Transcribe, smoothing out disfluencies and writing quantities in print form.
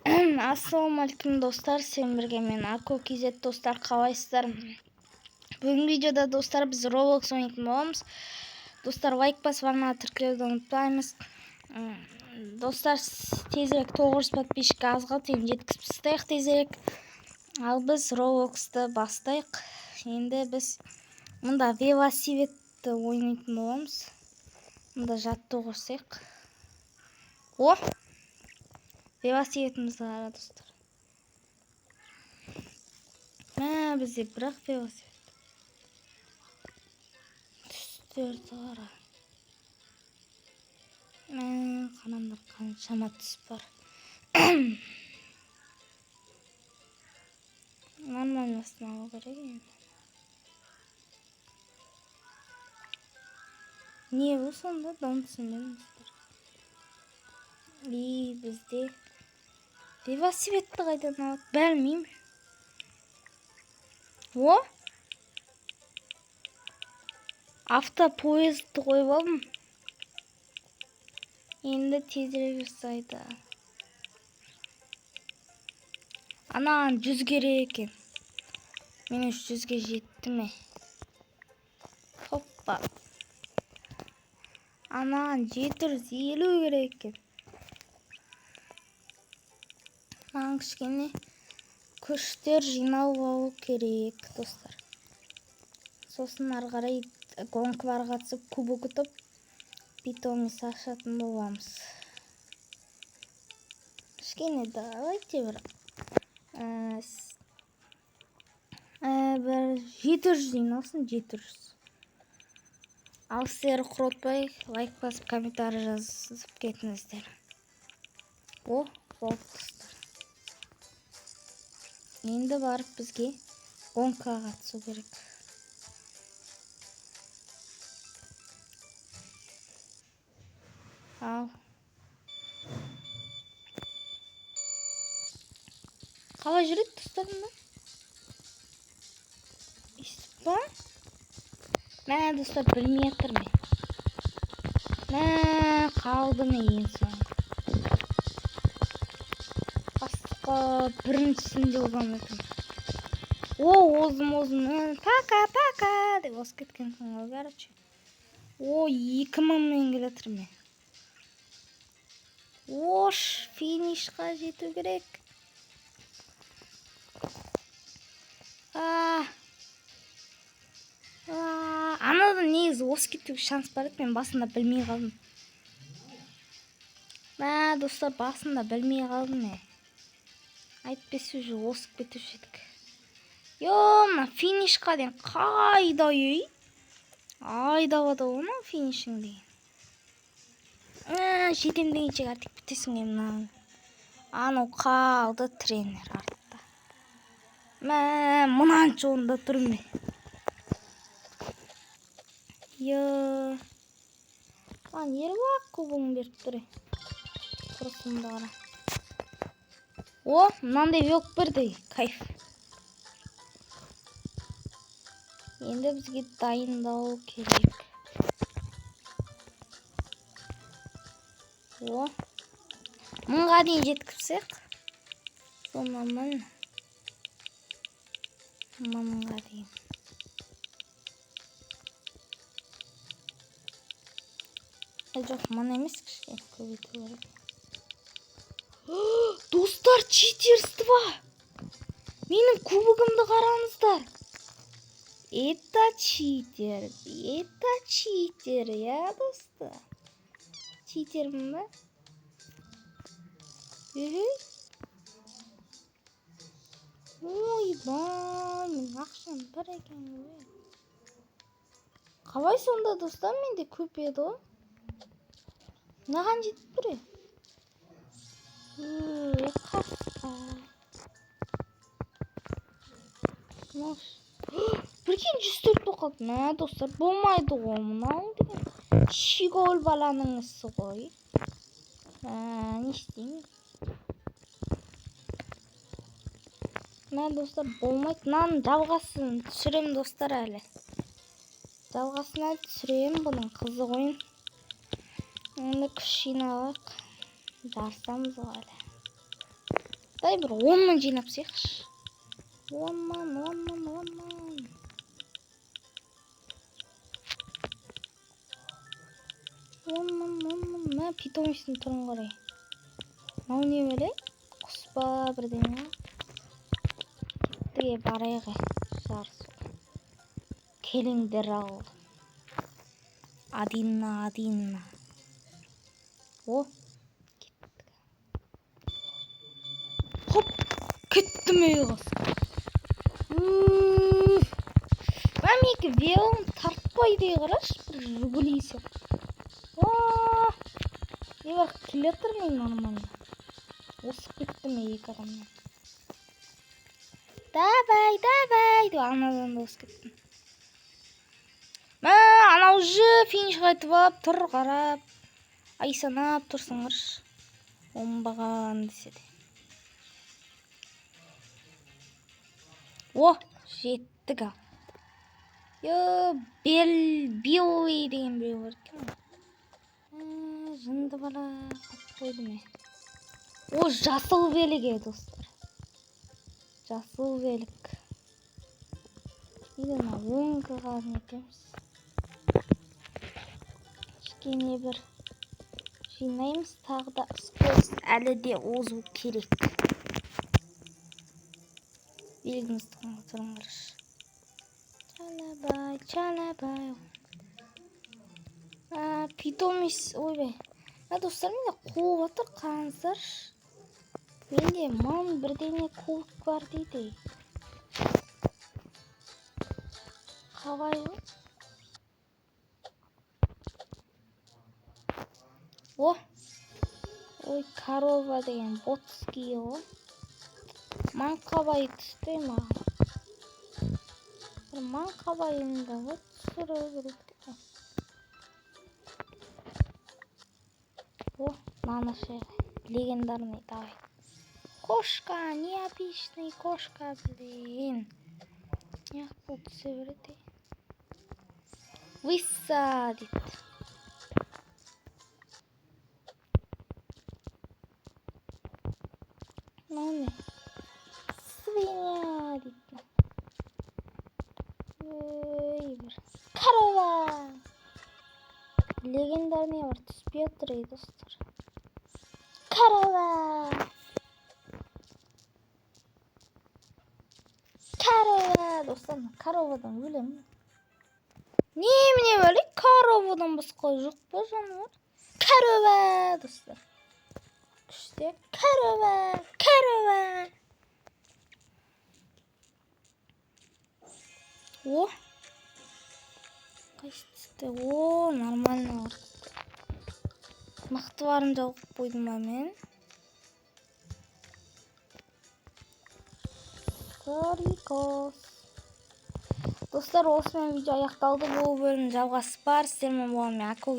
Ассалаумағалейкум, достар! Сен бірге мен, Ако KZ. Достар, қалайсыздар? Бүгінгі видеода, достар, біз Roblox ойнайтын боламыз. Достар, лайк басып, арнаға тіркелуді ұмытпаймыз. Достар, тезірек 900 подписчик аз қалды, енді жеткізіп тастайық тезірек. Ал біз Robloxты бастайық. Енді біз мұнда велосипедті ойнайтын боламыз. Мұнда жаттығу жасайық. О! Велосипедімізді қара, достар. Мә, бізде бірақ велосипед. Түстерді қара. Мә, қараңдар, қаншама түс бар. Нормальнысын алу керек енді. Не бұл сонда? Дым түсінбедім, достар. И бізде велосипедті қайдан алады? Білмеймін. О! Автопоездді қойып алдым. Енді тезірек жасайды. Анаған 100 керек екен. Мен үш жүзге жетті ме? Хоппа. Анаған 750 керек екен. Маған кішкене күштер жинап алу керек, достар. Сосын ары қарай гонкаларға қатысып, кубок ұтып, питомец ашатын боламыз. Кішкене давайте бір 700 жиналсын, 700. Ал сіздер құртпай лайк басып, комментарий жазып кетіңіздер. О, болды, достар. Енді барып бізге гонкаға қатысу керек. Ал. Қалай жүреді, достар, мына? Естіп па? Мә, достар, білмей жатырмын. Мә, қалдым ең соңғы. Астыққа біріншісінде озамын екен. О, оздым, оздым. Пока, пока деп озып кеткенсің ғой, короче. О, 2000-мен келе жатырмын мен. Ош, финишқа жету керек. А, анадан негізі озып кетуге шанс бар еді, мен басында білмей қалдым. Мә, достар, басында білмей қалдым мен. Әйтпесе уже озып кетуші едік. Йо, мына финишқа дейін қайда ей? Айдап жатыр ғой мынау финишің деген. Ә, жетем дегенше артық бітесің е мынаны. Анау қалды тренер артта. Мә, мынанша орында тұрмын мен. Йо. Маған елу-ақ кубогын беріп тұр. Құрысымды қара. О, мынандай велик берді. Кайф. Енді бізге дайындалу керек. О. 1000-ға дейін жеткізсек. Сол нормально. 1000-ға дейін. Жоқ, 1000 емес, кішкене көбейту керек. Достар, читерство! Менің кубогымды қараңыздар. Это читер, это читер, я, достар. Читермін ба? Ехе. Ойбай, менің ақшам бар екен ғой. Қалай сонда, достар, менде көп еді ғой. Мынаған жетіп тұр е. Ой, қасқа. Прикинь, 104 болып қалды. Мә, достар, болмайды ғой мынау деген. Щегол баланың ісі ғой. Мә, не істеймін? Мә, достар, болмайды. Мынаның жалғасын түсіремін, достар, әлі. Жалғасын әлі түсіремін бұның, қызық ойын. Енді күш жиналайық. Жарысамыз ғой әлі. Дай бір 10 мың жинап тастайықшы. 10 мың, 10 мың, 10 мың. 10 мың, 10 мың. Мә, питомецтің түрін қарай. Мынау не бәле? Құс па бірдеңе? Кеттік, барайық жарысуға. Келіңдер ал. Один на один. О, кеттік. Хоп, кеттім ей қасқа. Мә, менікі велом тартпайды ей, қарашы, бір Жигули сияқты. Не бар, келе жатыр мен нормально. Осып кеттім екі адамнан. Давай, давай деп анадан да осып кеттім. Мә, анау уже финишқа айтып алып тұр, қарап, ай санап тұрсың қарашы. Оңбаған десе де. О, жеттік ал. Йо, Билли деген біреу бар екен ғой. Жынды бала қалып қойды ме? О, жасыл велик ей, достар. Жасыл велик. Енді мына оңға нетеміз. Кішкене бір жинаймыз, тағы да скорость әлі де озу керек. Белгімізді тұрыңдаршы. Чалабай, чалабай. Питомец, ойбай. Мә, достар, менде қуып отыр, қараңыздаршы. Менде мың бірдеңе кубок бар дейді. Қалай ол? О! Ой, корова деген ботский ғой. Маңқабай түсті маған. Бір маңқабайымды ғой түсіру керек. О, мынаны ше, легендарный, давай. Кошка, необычный кошка, блин. Неғып бұл түсе береді? Выса дейді. Мынау не? Свинья дейді. Ой, бір. Корова! Легендарный бар, түспей отыр ей, достар. Корова! Корова! Достар, коровадан өлемін. Немене бәле, коровадан басқа жоқ па жануар? Корова, достар. Күшті. Корова, корова. О! Қайсы түсті? О, нормально бар. Мықты барын жауып қойдым ба мен? Старикос. Достар, осымен видео аяқталды. Бұл бөлім жалғасы бар. Сіздермен болған мен Акыл.